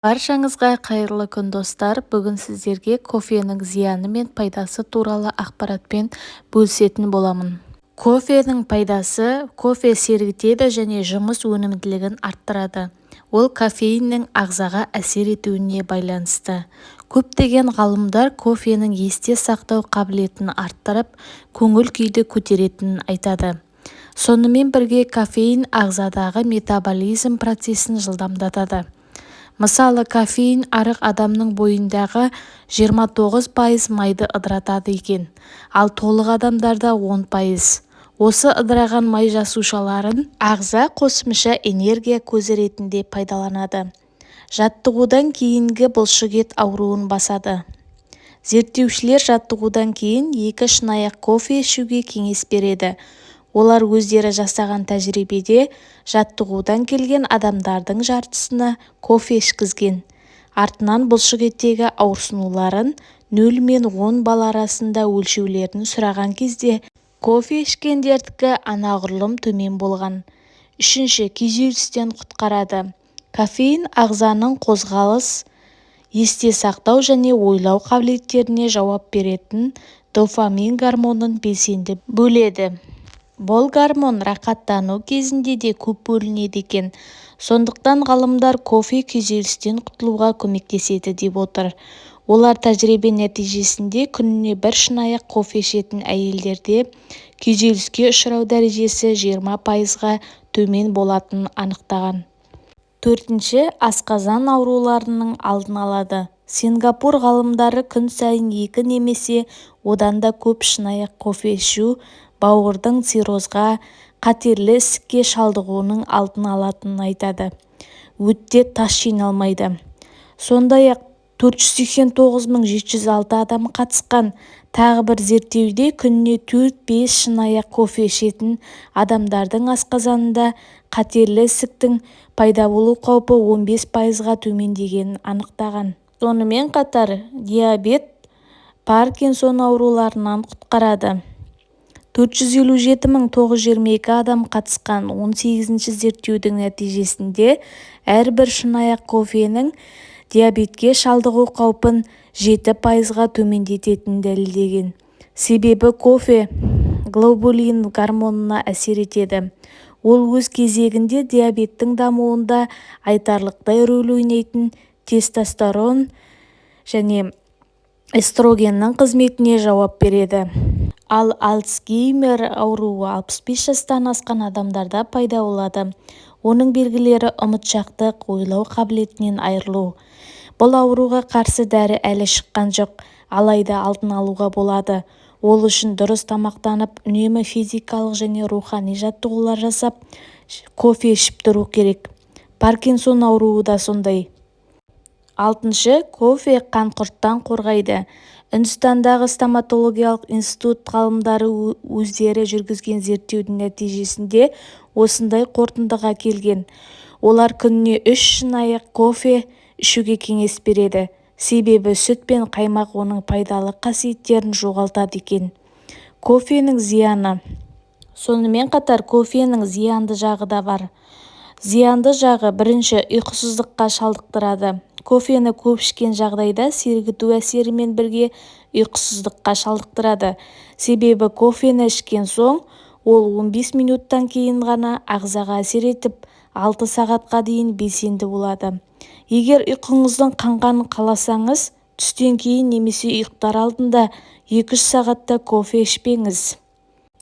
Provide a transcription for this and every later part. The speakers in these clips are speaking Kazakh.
Баршаңызға қайырлы күн, достар! Бүгін сіздерге кофенің зияны мен пайдасы туралы ақпаратпен бөлісетін боламын. Кофенің пайдасы: кофе сергітеді және жұмыс өнімділігін арттырады. Ол кофеиннің ағзаға әсер етуіне байланысты. Көптеген ғалымдар кофенің есте сақтау қабілетін арттырып, көңіл-күйді көтеретінін айтады. Сонымен бірге кофеин ағзадағы метаболизм процесін жылдамдатады. Мысалы, кофеин арық адамның бойындағы 29% майды ыдыратады екен, ал толық адамдарда 10%. Осы ыдыраған май жасушаларын ағза қосымша энергия көзі ретінде пайдаланады. Жаттығудан кейінгі бұлшықет ауруын басады. Зерттеушілер жаттығудан кейін екі шыныаяқ кофе ішуге кеңес береді. Олар өздері жасаған тәжірибеде жаттығудан келген адамдардың жартысына кофе ішкізген. Артынан бұлшықеттегі ауырсынуларын 0 мен 10 балл арасында өлшеулерін сұраған кезде, кофе ішкендердікі анағұрлым төмен болған. Үшінші, күйзелістен құтқарады. Кофеин ағзаның қозғалыс, есте сақтау және ойлау қабілеттеріне жауап беретін дофамин гормонын белсенді бөледі. Бұл гормон рақаттану кезінде де көп бөлінеді екен. Сондықтан ғалымдар кофе күйзелістен құтылуға көмектеседі деп отыр. Олар тәжірибе нәтижесінде күніне бір шыныаяқ кофе ішетін әйелдерде күйзеліске ұшырау дәрежесі 20%-ға төмен болатынын анықтаған. Төртінші, асқазан ауруларының алдын алады. Сингапур ғалымдары күн сайын екі немесе одан да көп шыныаяқ кофе ішу бауырдың циррозға, қатерлі ісікке шалдығуының алдын алатынын айтады. Өтте тас жиналмайды. Сондай-ақ 489 706 адам қатысқан тағы бір зерттеуде күніне 4-5 шыныаяқ кофе ішетін адамдардың асқазанында қатерлі ісіктің пайда болу қаупі 15%-ға төмендегенін анықтаған. Сонымен қатар диабет, Паркинсон ауруларынан құтқарады. 457 922 адам қатысқан 18-ші зерттеудің нәтижесінде әрбір шыныаяқ кофенің диабетке шалдығу қаупін 7%-ға төмендететінін дәлелдеген. Себебі кофе глобулин гормонына әсер етеді. Ол өз кезегінде диабеттің дамуында айтарлықтай рөл ойнайтын тестостерон және эстрогеннің қызметіне жауап береді. Ал Альцгеймер ауруы 65 жастан асқан адамдарда пайда болады. Оның белгілері: ұмытшақтық, ойлау қабілетінен айырылу. Бұл ауруға қарсы дәрі әлі шыққан жоқ, алайда алдын алуға болады. Ол үшін дұрыс тамақтанып, үнемі физикалық және рухани жаттығулар жасап, кофе ішіп тұру керек. Паркинсон ауруы да сондай. Алтыншы, кофе қанқұрттан қорғайды. Үндістандағы стоматологиялық институт ғалымдары өздері жүргізген зерттеудің нәтижесінде осындай қорытындыға келген. Олар күніне үш шыныаяқ кофе ішуге кеңес береді. Себебі сүт пен қаймақ оның пайдалы қасиеттерін жоғалтады екен. Кофенің зияны. Сонымен қатар кофенің зиянды жағы да бар. Зиянды жағы: бірінші, ұйқысыздыққа шалдықтырады. Кофені көп ішкен жағдайда сергіту әсерімен бірге ұйқысыздыққа шалдықтырады. Себебі кофені ішкен соң ол 15 минуттан кейін ғана ағзаға әсер етіп, 6 сағатқа дейін белсенді болады. Егер ұйқыңыздың қанғанын қаласаңыз, түстен кейін немесе ұйықтар алдында 2-3 сағатта кофе ішпеңіз.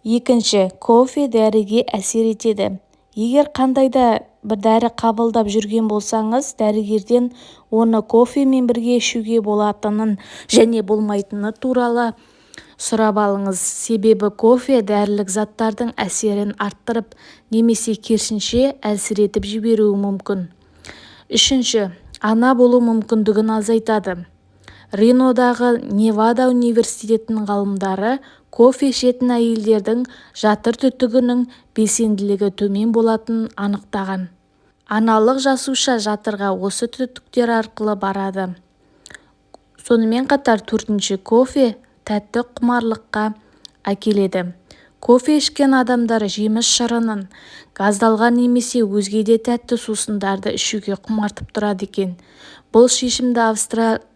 Екінші, кофе дәріге әсер етеді. Егер қандай да бір дәрі қабылдап жүрген болсаңыз, дәрігерден оны кофемен бірге ішуге болатынын және болмайтыны туралы сұрап алыңыз. Себебі кофе дәрілік заттардың әсерін арттырып немесе керісінше әлсіретіп жіберуі мүмкін. Үшінші, ана болу мүмкіндігін азайтады. Ринодағы Невада университетінің ғалымдары кофе ішетін әйелдердің жатыр түтігінің белсенділігі төмен болатынын анықтаған. Аналық жасуша жатырға осы түтіктер арқылы барады. Сонымен қатар төртінші, кофе тәтті құмарлыққа әкеледі. Кофе ішкен адамдар жеміс шырынын, газдалған немесе өзге де тәтті сусындарды ішуге құмартып тұрады екен. Бұл шешімді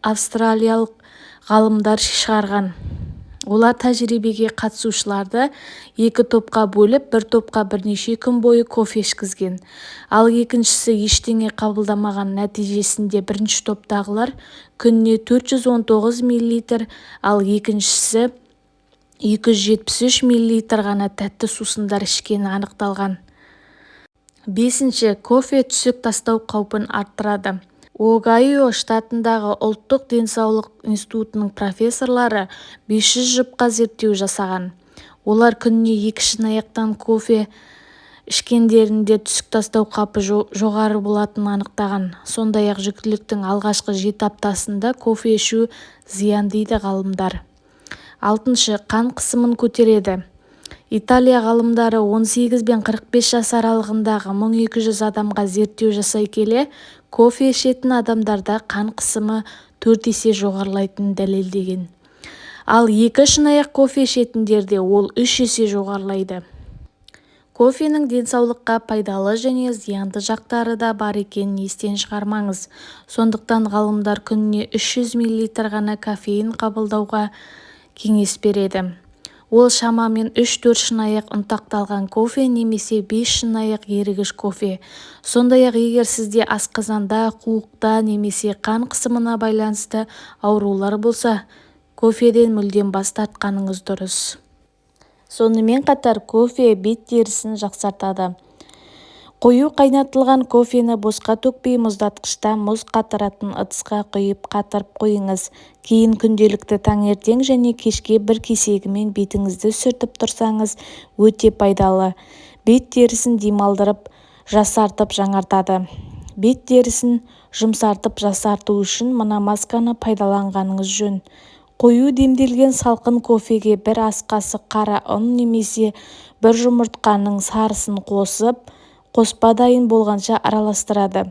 австралиялық ғалымдар шығарған. Олар тәжірибеге қатысушыларды екі топқа бөліп, бір топқа бірнеше күн бойы кофе ішкізген. Ал екіншісі ештеңе қабылдамаған. Нәтижесінде бірінші топтағылар күніне 419 мл, ал екіншісі 273 мл ғана тәтті сусындар ішкені анықталған. Бесінші, кофе түсік тастау қаупін арттырады. Огайо штатындағы ұлттық денсаулық институтының профессорлары 500 жұпқа зерттеу жасаған. Олар күніне екі шыныаяқтан кофе ішкендерінде түсік тастау қаупі жоғары болатынын анықтаған. Сондай-ақ жүктіліктің алғашқы 7 аптасында кофе ішу зиян дейді ғалымдар. Алтыншы, қан қысымын көтереді. Италия ғалымдары 18 бен 45 жас аралығындағы 1200 адамға зерттеу жасай келе, кофе ішетін адамдарда қан қысымы 4 есе жоғарылайтынын дәлелдеген. Ал екі шыныаяқ кофе ішетіндерде ол 3 есе жоғарылайды. Кофенің денсаулыққа пайдалы және зиянды жақтары да бар екенін естен шығармаңыз. Сондықтан ғалымдар күніне 300 мл ғана кофеин қабылдауға кеңес береді. Ол шамамен 3-4 шыныаяқ ұнтақталған кофе немесе 5 шыныаяқ ерігіш кофе. Сондай-ақ егер сізде асқазанда, қуықта немесе қан қысымына байланысты аурулар болса, кофеден мүлдем бас тартқаныңыз дұрыс. Сонымен қатар кофе бет терісін жақсартады. Қою қайнатылған кофені босқа төкпей, мұздатқышта мұз қатыратын ыдысқа құйып, қатырып қойыңыз. Кейін күнделікті таңертең және кешке бір кесегімен бетіңізді сүртіп тұрсаңыз, өте пайдалы. Бет терісін демалдырып, жасартып, жаңартады. Бет терісін жұмсартып, жасарту үшін мына масканы пайдаланғаныңыз жөн. Қою демделген салқын кофеге бір ас қасық қара ұн немесе бір жұмыртқаның сарысын қосып, қоспа дайын болғанша араластырады.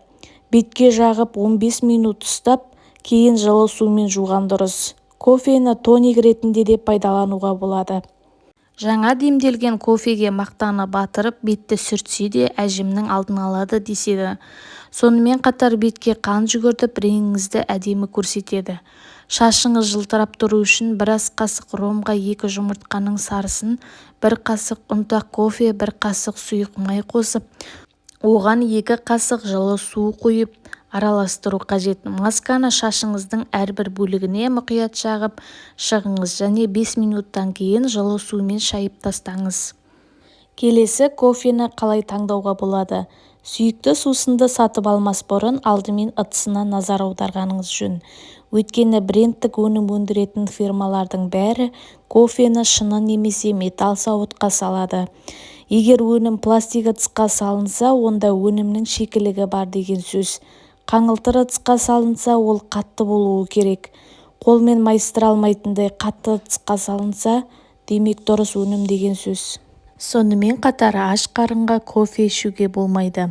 Бетке жағып, 15 минут ұстап, кейін жылы сумен жуған дұрыс. Кофені тоник ретінде де пайдалануға болады. Жаңа демделген кофеге мақтаны батырып бетті сүртсе де әжімнің алдын алады деседі. Сонымен қатар бетке қан жүгіртіп, реңіңізді әдемі көрсетеді. Шашыңыз жылтырап тұру үшін бір ас қасық ромға екі жұмыртқаның сарысын, бір қасық ұнтақ кофе, бір қасық сұйық май қосып, оған екі қасық жылы су құйып араластыру қажет. Масканы шашыңыздың әрбір бөлігіне мұқият жағып шығыңыз және 5 минуттан кейін жылы сумен шайып тастаңыз. Келесі кофені қалай таңдауға болады? Сүйікті сусынды сатып алмас бұрын алдымен ыдысына назар аударғаныңыз жөн. Өйткені брендтік өнім өндіретін фирмалардың бәрі кофені шыны немесе металл сауытқа салады. Егер өнім пластик ыдысқа салынса, онда өнімнің шикілігі бар деген сөз. Қаңылтыр ыдысқа салынса, ол қатты болуы керек. Қолмен майыстыра алмайтындай қатты ыдысқа салынса, демек дұрыс өнім деген сөз. Сонымен қатар аш қарынға кофе ішуге болмайды.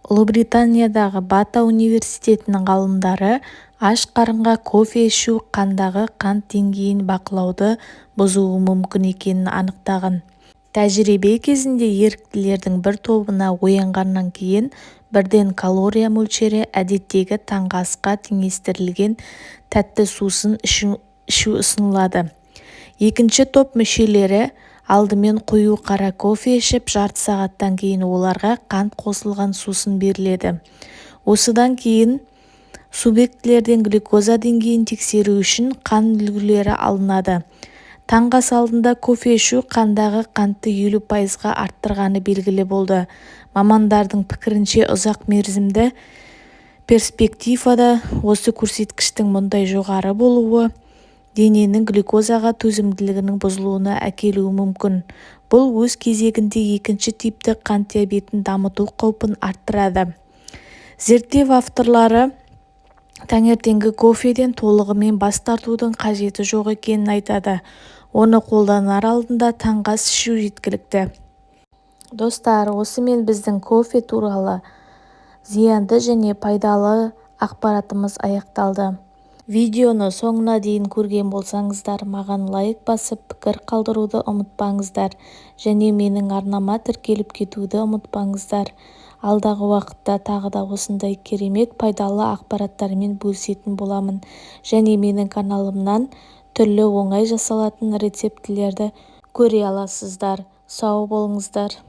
Ұлыбританиядағы Бата университетінің ғалымдары аш қарынға кофе ішу қандағы қант деңгейін бақылауды бұзуы мүмкін екенін анықтаған. Тәжірибе кезінде еріктілердің бір тобына оянғаннан кейін бірден калория мөлшері әдеттегі таңғы асқа теңестірілген тәтті сусын ішу ұсынылады. Екінші топ мүшелері алдымен қою қара кофе ішіп, жарты сағаттан кейін оларға қант қосылған сусын беріледі. Осыдан кейін субъектілерден глюкоза деңгейін тексеру үшін қан үлгілері алынады. Таңғы ас алдында кофе ішу қандағы қантты 50%-ға арттырғаны белгілі болды. Мамандардың пікірінше, ұзақ мерзімді перспективада осы көрсеткіштің мұндай жоғары болуы дененің глюкозаға төзімділігінің бұзылуына әкелуі мүмкін. Бұл өз кезегінде екінші типті қант диабетін дамыту қаупін арттырады. Зерттеу авторлары таңертеңгі кофеден толығымен бас тартудың қажеті жоқ екенін айтады. Оны қолданар алдында таңғы ас ішу жеткілікті. Достар, осымен біздің кофе туралы зиянды және пайдалы ақпаратымыз аяқталды. Видеоны соңына дейін көрген болсаңыздар, маған лайк басып, пікір қалдыруды ұмытпаңыздар және менің арнама тіркеліп кетуді ұмытпаңыздар. Алдағы уақытта тағы да осындай керемет пайдалы ақпараттармен бөлісетін боламын және менің каналымнан түрлі оңай жасалатын рецептілерді көре аласыздар. Сау болыңыздар!